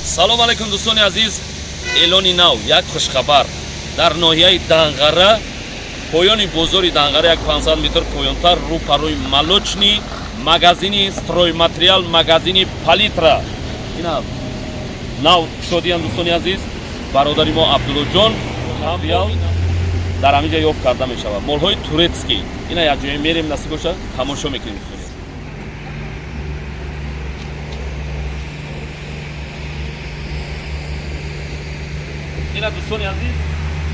Салом алейкум, дӯстони азиз. Эълони нав, як хушхабар. Дар ноҳияи Данғара, поёни бозори Данғара, як 500 метр поёнтар, рӯ парои молочный, магазини стройматериал, магазини Палитра ина нав шодиян. Дӯстони азиз, бародари мо Абдуллоҷон материал дар ҳамин ҷа ёфт карда мешавад, молҳои турецкий. Ина якҷоя мерем, насиб бошад, тамошо мекунем, дӯстони азиз. Ина, дӯстони азиз,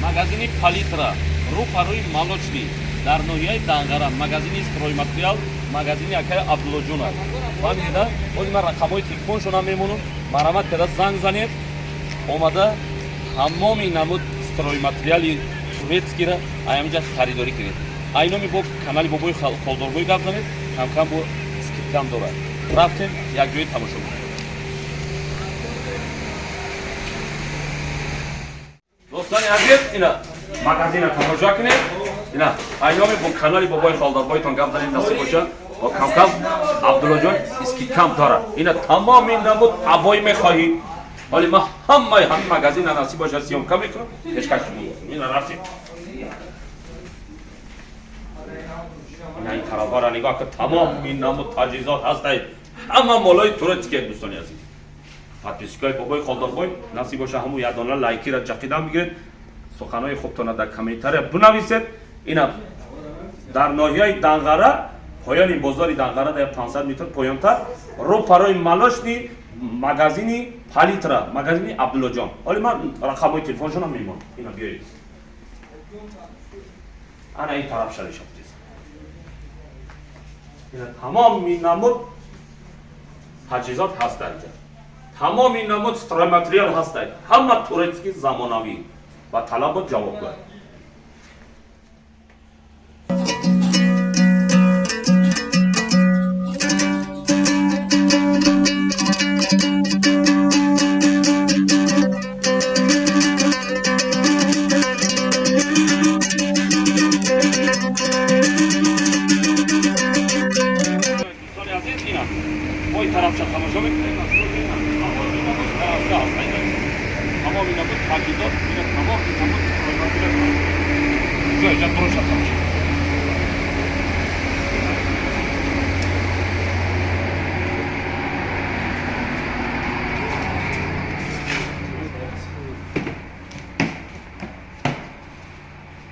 магазини Палитра, рӯ парои молочный, дар ноҳияи Данғара, магазини стройматериал, магазини акаи Абдуллоҷон аст. Фаҳмидида? Ҳозир ман рақамҳои телефоншонам мемонам, марҳамат карда занг занед, омада ҳамоми намуд стройматериали турецкийра ҳаминҷа харидорӣ кунед. Айноми бо канали Бобои Холдорбой гап занед, камкам бо скидка м дорад. Рафтем, якҷои тамошо кунем. Дӯстони азиз, ина магазина тамошо кунед. Ина айноми бо канали Бобои Холдорбойтон гап занед, насиб бошад, бо камкам Абдуллоҷон скидка м дорад. Ина тамоми намуд ҳавои мехоҳӣ. Ҳоли ман ҳамаи ҳамин магазина, насиб бошад, съёмка мекунам, пешкаш шумо. Ина рафтем. Ина ин тарафҳоро нигоҳ кун, тамоми намуд таҷҳизот ҳастай, ҳама молои турецкие. Дӯстони азиз, подписчик ои Бобои Холдорбой, насиб боша, ҳамун якдона лайкира ҷақидан бигиред, суханои хубтона дар комментария бинависед. Ина дар ноҳияи Данғара, поёни бозори Данғара, дар 500 метр поёнтар, рӯ парои молочный, магазини Палитра, магазини Абдуллоҷон. Ҳоли ман рақамҳои телефоншонам мемонам. Ина биёед, ана ин тараф шалиша. Ина тамоми намуд таҷҳизот ҳаст дар инҷа, тамоми намуд стройматериал ҳастай, ҳама турецкий, замонавӣ ва талабот ҷавобгӯ. Дӯстони азиз, ина бо ин тарафша тамошо мекунем. Тамоми намуд таҷҳизот, ина тамоми намуд стройматериал. Всё, инҷа дуруша тамошо.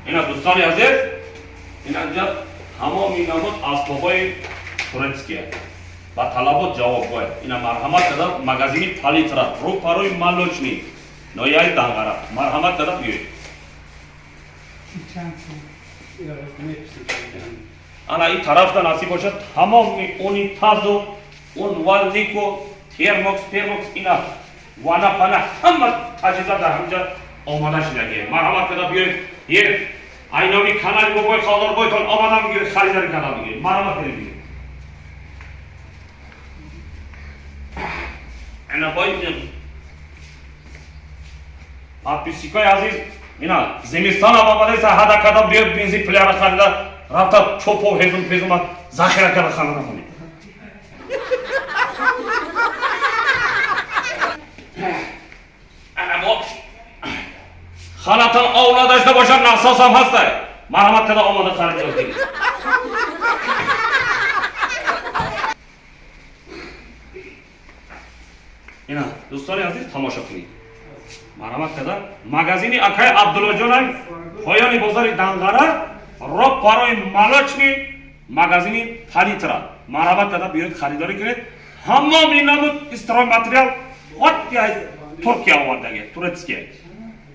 Ина, дӯстони азиз, ина инҷа тамоми намуд асбобҳои турецкие, ба талабот ҷавобгӯяд. Ина марҳамат карда, магазини Палитра, рӯ парои молочный, ноҳияи Данғара, марҳамат карда биёед. Ана ин тарафта, насиб бошад, тамоми унитазу он валнику термокс термокс, ина вана пана, ҳама таҷҳизот дар ҳамҷа омода шудагие. Марҳамат карда биёед. Е айноми канали Бобои Холдорбойтон омада бигиред, харидорӣ карда бигиред. Марҳамат кунед, бигиред. Ина боид, подписчик ои азиз, ина зимистонам омадаеса, ҳада карда биёд, бензин пуляра харида рафта, чопо ҳезум пезума захира карда хана намонед. Ана бо ханатон ов надошта бошад, насосам ҳастай, марҳамат карда омода харидор кунед. Ина, дӯстони азиз, тамошо кунед, марҳамат карда, магазини акаи Абдуллоҷонай, поёни бозори Данғара, ро парои молочный, магазини Палитра. Марҳамат карда биёед, харидорӣ кунед. Ҳамоми намуд стройматериал хотя Туркия овардаги, турецкия,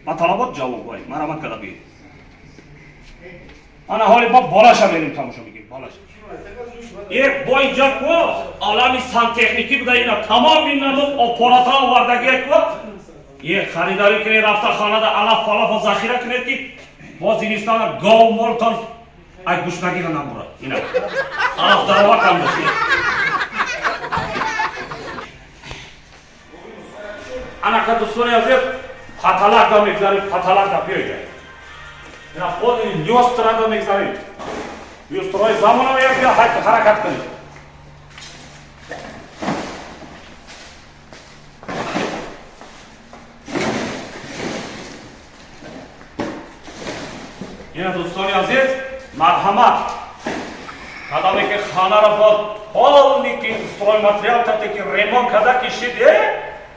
ба талабот ҷавобгӯй. Марҳамат карда биёед. Ана ҳоли бо болаша мерем, тамошо мекунем болаша. Е бо инҷа ко олами сантехникӣ буда. Ина тамоми намуд аппаратҳо овардагие ко. Е харидорӣ кунед, рафта хонада алаф палафо захира кунед, ки бо зимистона гов молтон ай гушнагиро намурад. Ина алаф даровакам дошт. Анака, дӯстони азиз, потолок а мегзарем, потолок а биёед. Ина худи люстрада мегзарем, люстраи замонавӣ. Бия, ҳаракат кунед. Ина дӯстони азиз, марҳамат. Кадоме ки хонаро бо полный ки стройматериал кате ки ремонт карда кишид,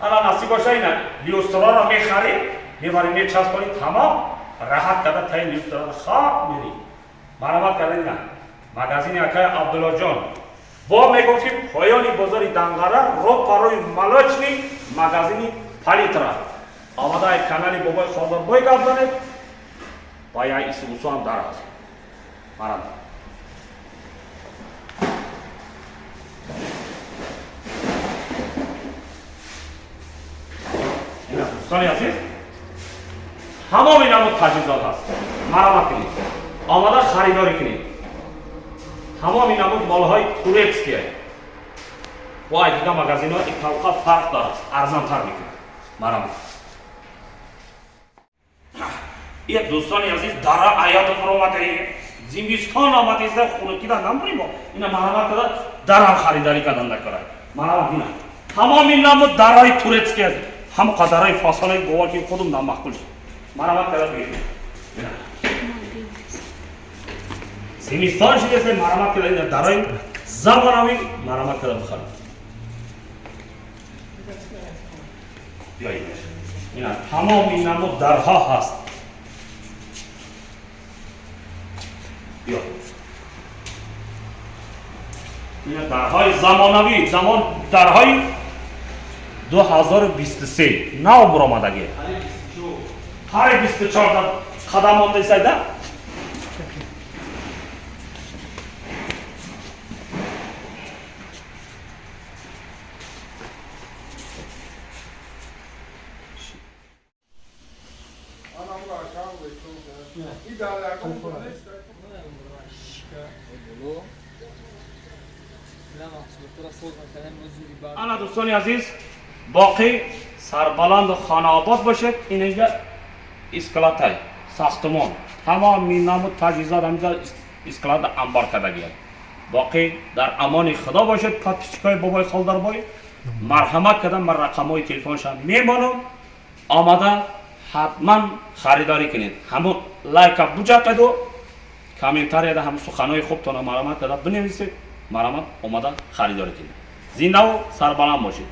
ана насиб боша, ина люстраро мехарӣ, мебарӣ, мечаспонӣ, тамом раҳат карда таи люстраро хоб мерӣ. Марҳамат карда ина магазини акай Абдуллоҷон. Бо мегуфт ки поёни бозори Данғара, ро парои молочный, магазини Палитра. Омада ай канали бобои Холдорбой гап занед, ва я исусу ҳам дар аст. Марҳамат. Ина дӯстони азиз, ҳамоми намуд таҷҳизот ҳаст. Марҳамат кунед, омада харидорӣ кунед. Ҳамоми намуд молҳои турецкие. Бо ай дига магазинҳо ин тавқа фарқ дорад, арзонтар мекунад. Марҳамат. Як дӯстони азиз, дара аётон омадаи, зимистон омадеста, хунукида намбуримо. Ина марҳамат карда дарам харидорӣ кардан дакора. Марҳамат, ина ҳамоми намуд дараи турецкий аст. Ҳам қадараи фасонаи бовар ки худум намаъқул шуд. Марҳамат карда бигиред. Зимистон шудеста, марҳамат карда ина дараи замонавӣ, марҳамат карда бихаред. Биёед, ина тамоми намуд дарҳо ҳаст. Биё, ина дарҳои замонавӣ, замон дарҳои 2023 нав буромадагӣ. Ҳари 24 қадам мондесайда. Ана дӯстони азиз, боқӣ сарбаланду хонаобод бошед. Инҷа исклатай сохтмон, тамоми намуд таҷҳизот ҳаминҷа исклада амбор кардагият. Боқӣ дар амони худо бошед. Подписчикои бобои Холдарбой, марҳамат кардам, ман рақамҳои телефоншам мемонам, омада ҳатман харидорӣ кунед. Ҳамун лайка буҷақеду комментарияда ҳам суханҳои хубтона марҳамат карда бинависед. Марҳамат, омада харидорӣ кунед. Зиндаву сарбаланд бошед.